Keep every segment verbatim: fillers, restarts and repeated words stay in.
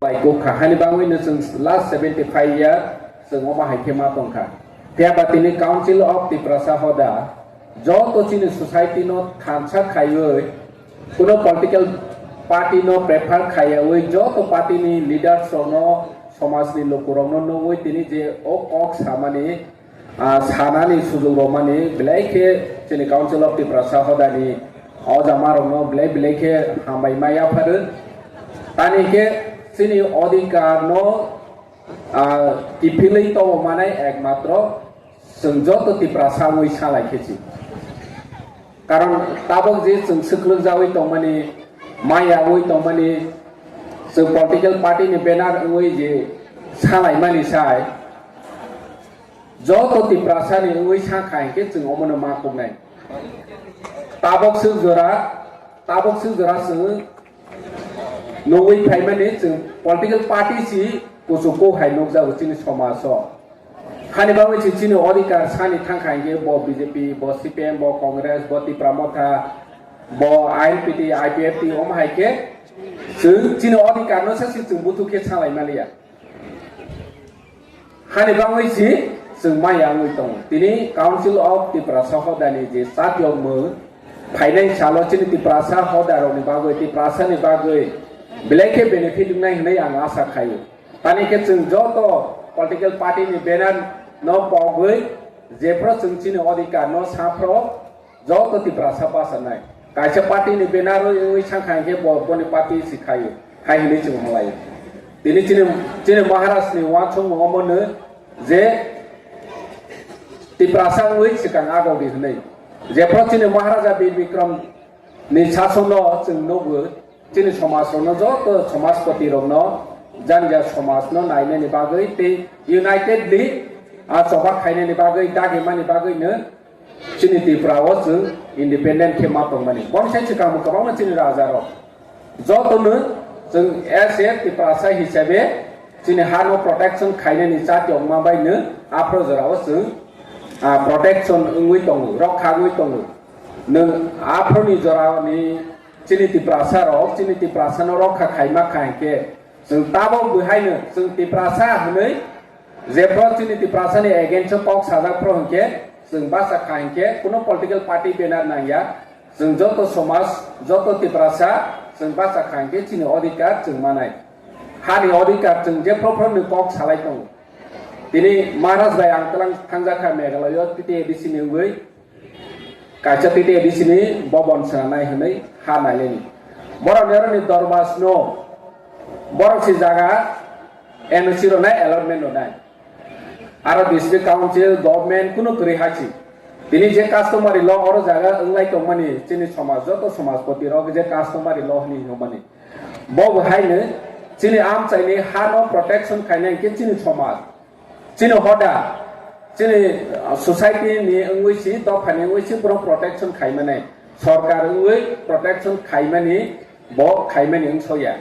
Bai kok kha, hani bagwi no chwng last seventy five year chwng omo hai khe ma tong kha. Phiya ba tini Council of Tiprasa Hoda joto chini society no thansa khaiwi, kuno political party no prefer khaiyawi, joto party ni leaders rok no, somaj ni luku rok no nugwi tini je o kok samani, ah, sanani sujug romani belai khe chini Council of Tiprasa Hodani o jama rokno belai belai khe hambai ma yapharo. Tani khe chini odhikar no, ah, kiphilwi tobo manai ekmatro chwng joto Tiprasa wngwi salai khe si. Karon tabok je chwng swklwk jawi tongmani, maya wi tongmani, chwng political party ni banner wngwi je salai mani sai, joto Tiprasa ni wngwi sakha hinkhe chwng omono ma kubnai. Tabok swk jora, tabok swk jora chwng nugwi phaimani chwng political party si kuchugo hai nukjago chini somaj o. Hani bagwi se chini odhikar sani thangkha hinkhe bo B J P, bo C P M, bo Congress, bo Tipra Motha, bo I N P T, I P F T, omo hai khe chwng chini odhikar no se chwng buthuk khe salai maliya. Hani bagwi si chwng maya wngwi tongo. Tini Council of Tiprasa Hodani je chatyokmung phainai salo chini Tiprasa hodarokni bagwi, Tiprasani bagwi belai khe benefit wngnai hwnwi ang asa khaio. Tani khe chwng joto political party ni banner no pogwi jephru chwng chini odhikar no saphru joto Tiprasa bachanai. Kaisa party ni banner o wngwi sakha hinkhe bo boni party si khaio hai hwnwi chwng hwnlaio. Tini chini, chini Maharaj ni uansukmung omo no je Tiprasa wngwi swkang agodi hwnwi. Jephru chini Maharaja Bir Bikram ni sason no chwng nukgo. Chini somaj rokno joto somajpoti rokno janja somaj no nainani bagwi tei unitedly a choba khainani bagwi dagimani bagwi no chini Tripura o chwng independent khe ma tongmani. Boni sai swkang bo kwbangma chini raja rok joto no chwng as a Tiprasa hisabe chini ha no protection khainani chati ongma bai no aphro jora o chwng, ah, protection wngwi tongo, rokha wngwi tongo. Nwng aphro ni jora ni chini Tiprasa rok, chini Tiprasa no rokha khaima kha hinkhe, chwng tabok bo haino chwng Tiprasa hwnwi jephru chini Tiprasa ni against o kok sajak phru hinkhe, chwng bachakha hinkhe, kuno political party banner nangya, chwng joto somaj, joto Tiprasa, chwng bachakha hinkhe chini odhikar chwng manai. Hani odhikar chwng jephru phru ni kok salai tongo. Tini Maharaj bai ang twlang thangjakha Meghalaya o T T A D C ni wngwi, kaisa T T A D C ni bobon swnamnai hwnwi ha naileni. Borok ni oro ni dorbas no, borok si jaga N O C rwnai, allotment rwnai. Aro district council, government kunu kwrwi hai si. Tini je customary law oro jaga wnglai tongmani chini somaj, joto somajpoti rok je customary law hwnwi hwnmani. Bo bo haino chini amchaini ha no protection khainai hinkhe chini somaj. Chini hoda, chini, ah, society ni wngwi si, dopha ni wngwi si borok protection khaimani, sorkar wngwi protection khaimani, bo khaimani wngsoya.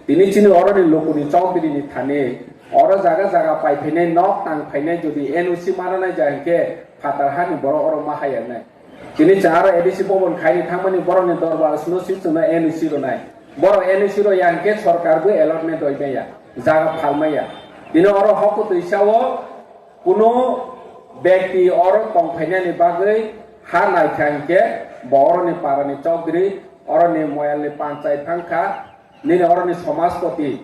Tini chini oro ni luku ni chowdhury ni thani, oro jaga jaga pai phainai, nok tang phainai, jodi N O C mana nai ja hinkhe phatar ha ni borok oro ma haya nai. Tini chwng aro A D C bobon khaini thangmani borokni dorbar sino si chwngno N O C rwnai. Borok N O C rwya hinkhe sorkar bo allotment rwi maya, jaga phal maya. Tini oro hokutwi sao kuno bekti oro tongphainani bagwi ha naikha hinkhe bo oroni parani chowdhury, oroni moyalni panchayat thangkha, nini oroni somajpoti.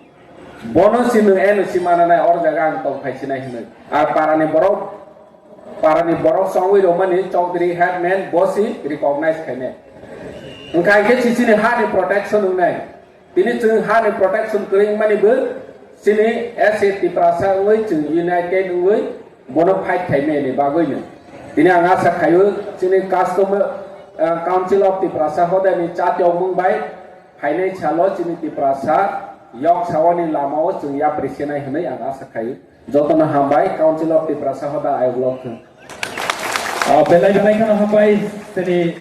Bono si nwng N O C mana nai, oro jaga ang tongphai sinai hinwi. Ar parani borok Parani borok chongwi rwmani chowdhury headman bo si recognize khainai. Wngkha hinkhe si chini ha ni protection wngnai. Tini chwng ha ni protection kwrwi wngmani bo chini as a Tiprasa wngwi chwng united wngwi bono fight khaimani bagwino. Tini ang asa khaio chini custom, ah, Council of Tiprasa hodani chati ongmung bai phainai salo chini Tiprasa yok sawani lamao chwng yapri senai hwnwi ang asa khaio. Jotono hambai, Council of Tiprasa Hoda ayuk lok thung. Ah, belai belai kheno hambai, chini